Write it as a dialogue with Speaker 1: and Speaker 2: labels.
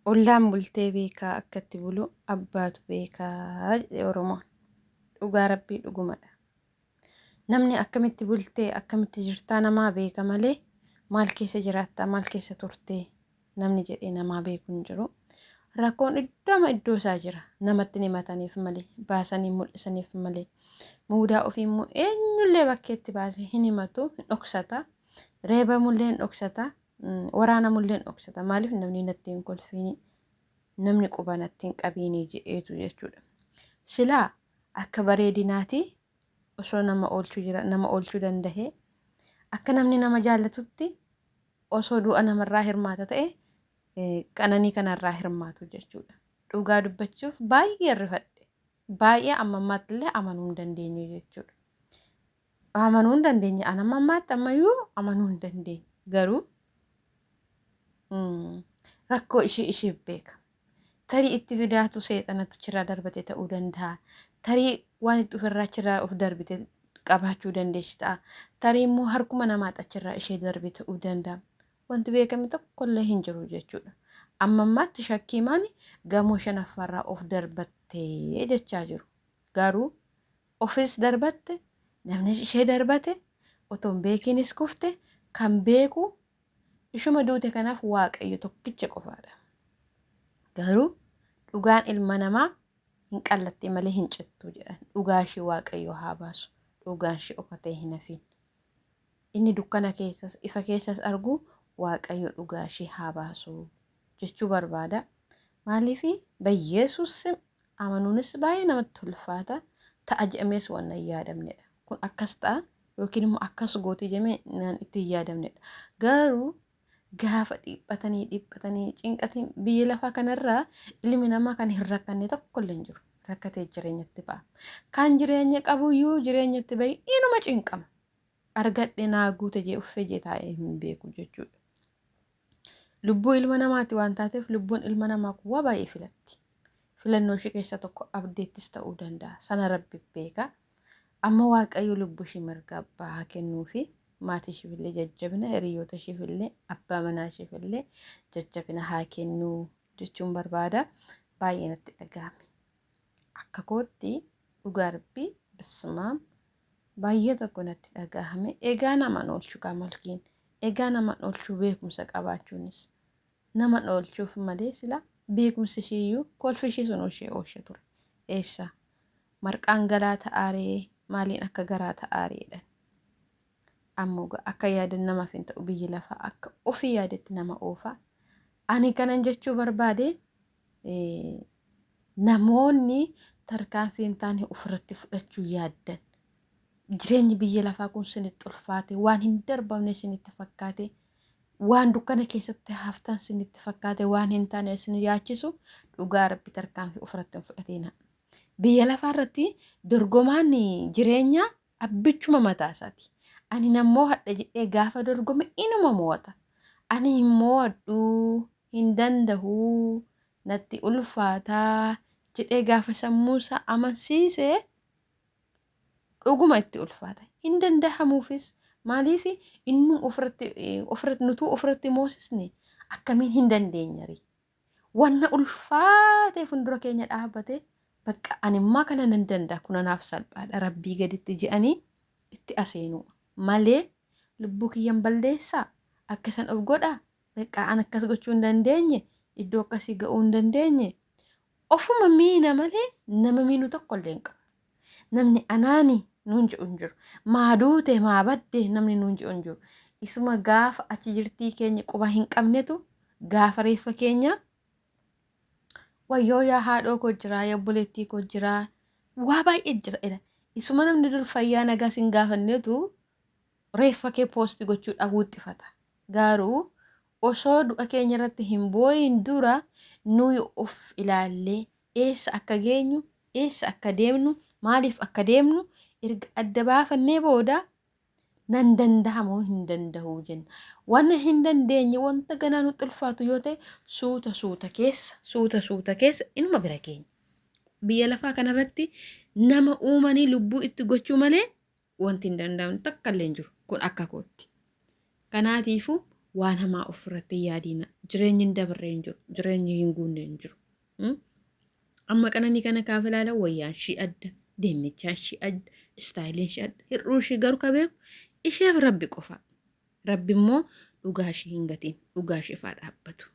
Speaker 1: Ollaan bultee beekaa akka itti bulu abbaatu beekaa jedhe Oromoon. Dhugaa rabbii dhugumadha. Namni akkamitti bultee akkamitti jirtaa namaa beeka malee maal keessa jiraattaa maal keessa turtee namni jedhee namaa beeku hin jiru. Rakkoon iddooma iddoo isaa jira. Namatti himataniif malee baasanii mul'isaniif malee. Muudaa ofii immoo eenyullee bakkeetti baasee hin himatu hin dhoksata. Reebamullee hin dhoksata. Waraanamullee hin dhoksata. Maaliif namni natti hin kolfiini namni quba natti hin qabiini jedheetu jechuudha. Silaa akka bareedinaati osoo nama oolchuu jira nama oolchuu dandahee akka namni nama jaallatutti osoo du'a namarraa hirmaata ta'e qananii kanarraa hirmaatu jechuudha. Dhugaa dubbachuuf baay'ee rifadhe. Baay'ee amma ammaatti illee amanuu hin dandeenye jechuudha. Amanuu hin dandeenye. An amma ammaatti ammayyuu amanuu hin dandeenye. Garuu rakkoo ishee isheef beeka. Tarii itti fidaatu seexanatu achirraa darbate ta'uu danda'a. Tarii waan itti ofirraa achirraa of darbite qabaachuu dandeessi ta'a. Tarii immoo harkuma namaatu achirraa ishee darbe ta'uu danda'a. Wanti beekame tokkollee hin jiru jechuudha. Amma ammaatti shakkiimaan gamoo shanaffaarraa of darbattee jechaa jiru. Garuu ofis darbatte, namni ishee darbate, otoo hin beekiinis kufte, kan beeku ishuma duute kanaaf Waaqayyo tokkicha qofaadha. Garuu dhugaan ilma namaa hin qallatti malee hin cittu jedhan. Dhugaa ishee Waaqayyo haa baasu. Dhugaan ishee dhokatee hin hafiin. Inni dukkana keessas ifa keessas argu Waaqayyo dhugaa ishee haa baasu jechuu barbaada. Maaliif Bayyeesuus amanuunis baay'ee namatti ulfaata. Ta'a jedhamees waan hin yaadamnedha. Kun akkas ta'a yookiin immoo akkas gooti jedhamee naan itti hin yaadamnedha. Garuu gaafa dhiphatanii dhiphatanii cinqatiin biyya lafaa kanarraa ilmi namaa kan hin rakkanne tokko illee hin jiru. Rakkatee jireenyatti ba'a. Kan jireenya qabuyyuu jireenyatti bahi inuma cinqama. Argadhe naa guute jee uffee jee taa'ee hin beeku jechuudha. Lubbuu ilma namaati waan taateef lubbuun ilma namaa kun waa baay'ee filatti. Filannoo ishee keessaa tokko abdeettis ta'uu danda'a. Sana rabbi beeka. Amma Waaqayyo lubbuu ishee mirga abbaa haa kennuufi maatii isheef illee jajjabina hiriyoota isheef illee abbaa manaa isheef illee jajjabina haa kennuu jechuun barbaada. Baay'ee natti dhaga'ame. Akka kootti dhugaa rabbii bismaam baay'ee tokko natti dhaga'ame. Egaa naman oolchu kaa malkiin. Egaa naman oolchuu beekumsa qabaachuunis. Naman oolchuuf malee sila beekumsi isheeyyuu kolfi ishee sun ishee oolcha ture. Eessa? Marqaan galaa ta'aaree maaliin akka garaa ta'aareedha. Ammoo akka yaadan namaaf hin ta'u biyyi lafaa akka ofii yaadetti nama oofa. Ani kanan jechuu barbaade namoonni tarkaanfii hin taane ofirratti fudhachuu yaaddan. Jireenyi biyya lafaa kun sinitti ulfaate waan hin darbamne sinitti fakkaate waan dukkana keessatti haftan sinitti fakkaate waan hin taane isin yaachisu dhugaa rabbi tarkaanfii ofirratti hin fudhatina. Biyya lafaa irratti dorgomaan jireenyaa abbichuma mataa isaati. Ani nan moo'adha jedhee gaafa dorgome inuma moo'ata. Ani hin moo'adhu, hin danda'u, natti ulfaataa jedhee gaafa sammuu isaa amansiise dhuguma itti ulfaata. Hin dandahamuufis maaliif innuu ofirratti ofirratti nutuu ofirratti moosisne akkamiin hin dandeenyari. Wanna ulfaatee fuuldura keenya dhaabbate bakka ani immaa kana nan danda'a kun anaaf salphaadha rabbii gaditti je'anii itti aseenuu malee lubbuu kiyyan balleessaa akka isan of godhaa bakka an akkas gochuu hin dandeenye iddoo akkasii ga'uu hin dandeenye ofuma miina malee nama miinu tokko illee hin qabu. Namni anaani nuun jedhu hin jiru. Maa duute maa badde namni nuun jedhu hin jiru. Isuma gaafa achi jirtii keenya quba hin qabnetu gaafa reeffa keenya wayyoo yaa haadhoo koo jiraa yaa obboleettii koo jiraa waa baay'ee jira jedha. Isuma namni dur fayyaa nagaa sin gaafannetu reeffa kee poosti gochuudhaaf wuxxifata. Garuu osoo du'a keenya irratti hin booyin dura nuyi of ilaallee eessa akka geenyu, eessa akka deemnu, maaliif akka deemnu erga adda baafannee booda nan danda'a moo hin danda'u jenna. Wanna hin dandeenye wanta ganaa nutti ulfaatu yoo ta'e suuta suuta keessa suuta suuta keessa inuma bira keenya. Biyya lafaa kanarratti nama uumanii lubbuu itti gochuu malee wanti hin danda'amne takka illee hin jiru. Kun akka kootti. Kanaatiifuu Waan hamaa ofirratti hin yaadiina. Jireenyi hin dabarre hin jiru. Jireenyi hin guunne hin jiru. Amma qananii kana kaafa ilaalan wayyaan ishii adda, deemmichaan ishii adda, istaayiliin ishii adda. Hir'uu ishii garuu ka beeku isheef rabbi qofa. Rabbi immoo dhugaa ishii hin gatiin, dhugaa isheef haa dhaabbatu.